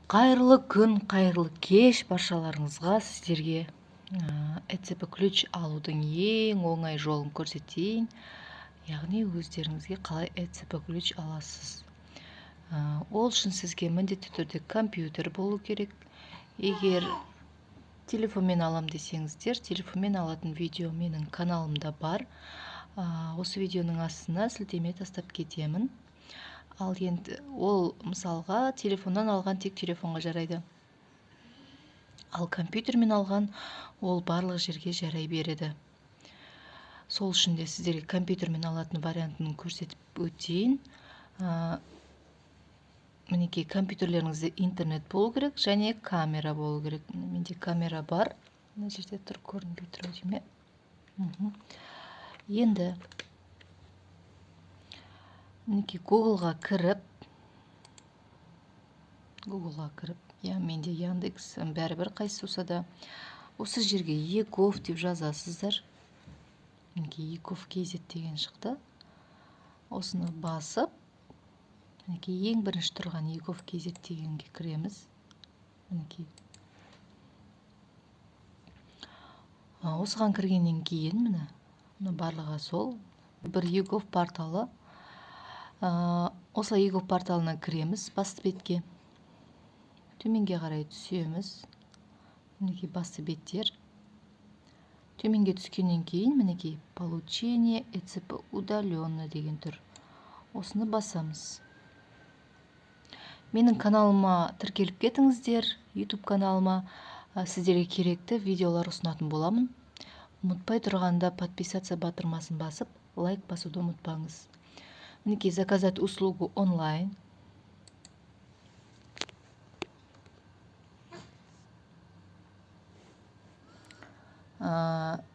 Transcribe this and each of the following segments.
Қайырлы күн, қайырлы кеш баршаларыңызға. Сіздерге ЭЦП ключ алудың ең оңай жолын көрсетейін. Яғни өздеріңізге қалай ЭЦП ключ аласыз. Ол үшін сізге міндетті түрде компьютер болу керек. Егер телефонмен алам десеңіздер, телефонмен алатын видео менің каналымда бар. Осы видеоның астына сілтеме тастап кетемін. Ал енді ол мысалға телефоннан алған тек телефонға жарайды. Ал компьютермен алған ол барлық жерге жарай береді. Сол үшін де сіздерге компьютермен алатын вариантын көрсетіп өтейін. Мінекей компьютерлеріңізде интернет болу керек және камера болу керек. Міне, менде камера бар. Мына жерде тұр, көрінбей тұр деймін. Енді мінекей Google'ға кіріп, я менде Яндекс, бәрібір қайсысы болса да, осы жерге eGov деп жазасыздар. Мінекей eGov kz деген шықты. Осыны басып, мінекей ең бірінші тұрған eGov kz дегенге кіреміз. Мінекей. Осыған кіргеннен кейін, міне, мына барлығы сол бір eGov порталы. Осылай eGov порталына кіреміз, басты бетке. Төменге қарай түсеміз. Мінекей басты беттер. Төменге түскеннен кейін, мінекей получение ЭЦП удаленно деген тұр. Осыны басамыз. Менің каналыма тіркеліп кетіңіздер, YouTube каналыма. Сіздерге керекті видеолар ұсынатын боламын. Ұмытпай тұрғанда подписаться батырмасын басып, лайк басуды ұмытпаңыз. Мінекей заказать услугу онлайн.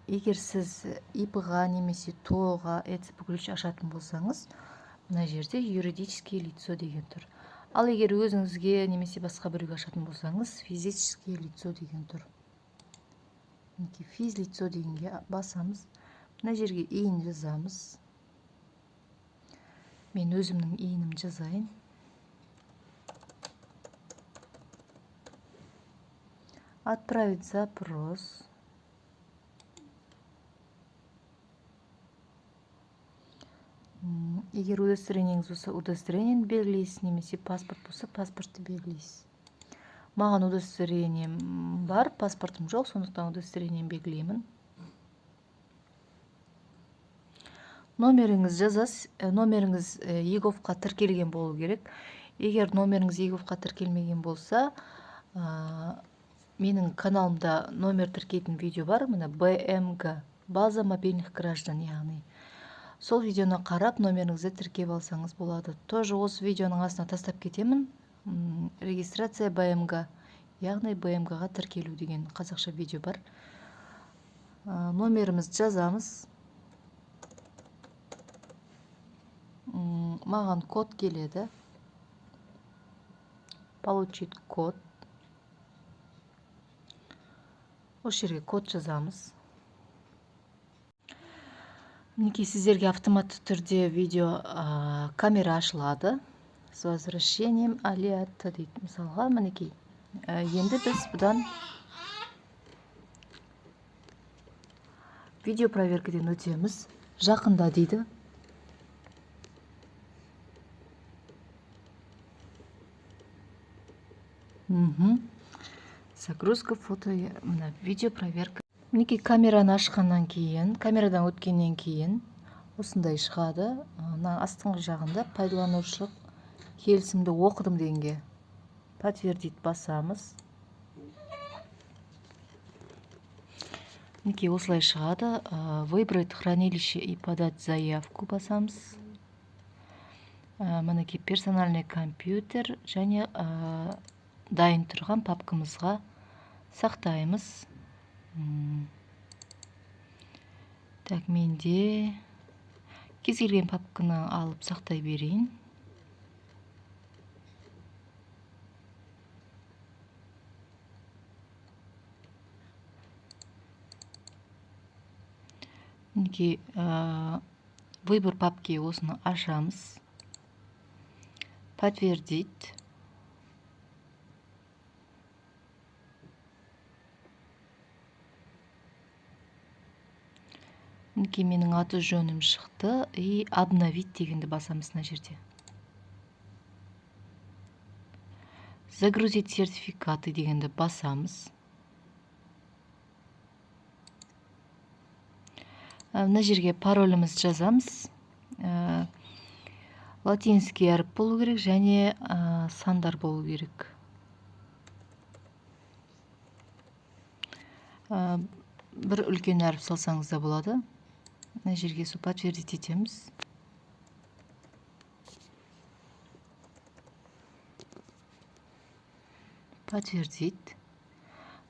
Егер сіз ИП-ға немесе ТО-ға ЭЦП ключ ашатын болсаңыз, мына жерде юридическое лицо деген тұр. Ал егер өзіңізге немесе басқа біреуге ашатын болсаңыз, физическое лицо деген тұр. Мінекей физлицо дегенге басамыз. Мына жерге ИИН жазамыз. Мен өзімнің ИИН-імді жазайын. Отправить запрос. Егер удостоверениеңіз болса, удостоверениені белгілейсіз, немесе паспорт болса, паспортты белгілейсіз. Маған удостоверением бар, паспортым жоқ, сондықтан удостоверениені белгілеймін. Номеріңіз жазасыз, номеріңіз eGov-қа тіркелген болу керек. Егер номеріңіз eGov-қа тіркелмеген болса, менің каналымда номер тіркейтін видео бар, міне БМГ, база мобильных граждан, яғни. Сол видеоны қарап, номеріңізді тіркеп алсаңыз болады. Тоже осы видеоның астына тастап кетемін. Регистрация БМГ, яғни БМГ-ға тіркелу деген қазақша видео бар. Номерімізді жазамыз. Маған код келеді. Получить код. Осы жерге код жазамыз. Мінекей сіздерге автоматты түрде видео, камера ашылады. С возвращением Алиатта дейді. Мысалға, мінекей. Енді біз бұдан видео проверкадан өтеміз. Жақында дейді. Загрузка фото, мына видео проверка. Мінекей камераны ашқаннан кейін, камерадан өткеннен кейін осындай шығады. Мына астыңғы жағында пайдаланушы келісімді оқыдым дегенге подтвердить басамыз. Мінекей осылай шығады. Выбрать хранилище и подать заявку басамыз. Мінекей персональный компьютер және дайын тұрған папкамызға сақтаймыз. Так, менде кез келген папканы алып сақтай берейін. Мінекей, выбор папки осыны ашамыз. Подтвердить. Мінекей, менің аты жөнім шықты. И обновить дегенді басамыз мына жерде. Загрузить сертификаты дегенді басамыз. Мына жерге паролімізді жазамыз. Латинский әріп болу керек және сандар болу керек. Бір үлкен әріп салсаңыз да болады. Мына жерге сол подтвердить етеміз. Подтвердить.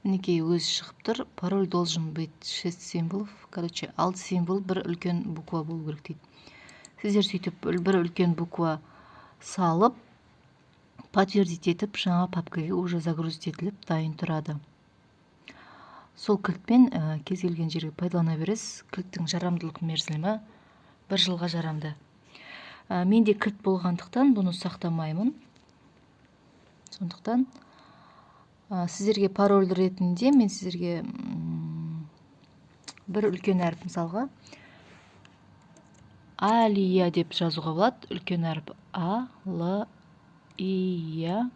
Мінекей, өзі шығып тұр. Пароль должен быть 6 символов. Короче, 6 символ, бір үлкен буква болу керек дейді. Сіздер сөйтіп бір үлкен буква салып, подтвердить етіп, жаңа папкаға уже загрузить етіліп дайын тұрады. Сол кілтпен кез келген жерге пайдалана бересіз. Кілттің жарамдылық мерзімі 1 жылға жарамды. Менде кілт болғандықтан бұны сақтамаймын. Сондықтан сіздерге пароль ретінде мен сіздерге бір үлкен әріп, мысалға Алия деп жазуға болады. Үлкен әріп А, Л, И, Я.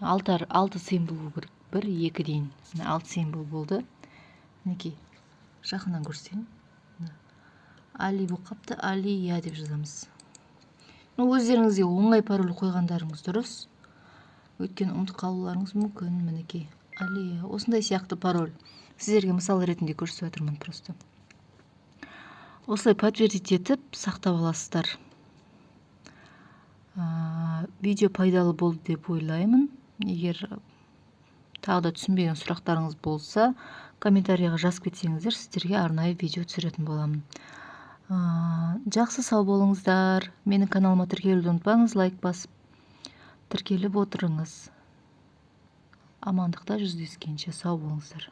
Алты символ болу керек. 1, 2 дейін. Міне, 6 символ болды. Мінекей, жақыннан көрсетейін. Міне. Али болып қапты, Алия деп жазамыз. Өздеріңізге оңай пароль қойғандарыңыз дұрыс. Өйткені ұмытып қалуларыңыз мүмкін. Мінекей, Алия. Осындай сияқты пароль. Сіздерге мысал ретінде көрсетіп жатырмын просто. Осылай подтвердить етіп сақтап аласыздар. Видео пайдалы болды деп ойлаймын. Егер тағы да түсінбеген сұрақтарыңыз болса, комментарийға жазып кетсеңіздер, сіздерге арнайы видео түсіретін боламын. Жақсы, сау болыңыздар. Менің каналыма тіркелуді ұмытпаңыз, лайк басып тіркеліп отырыңыз. Амандықта жүздескенше сау болыңыздар.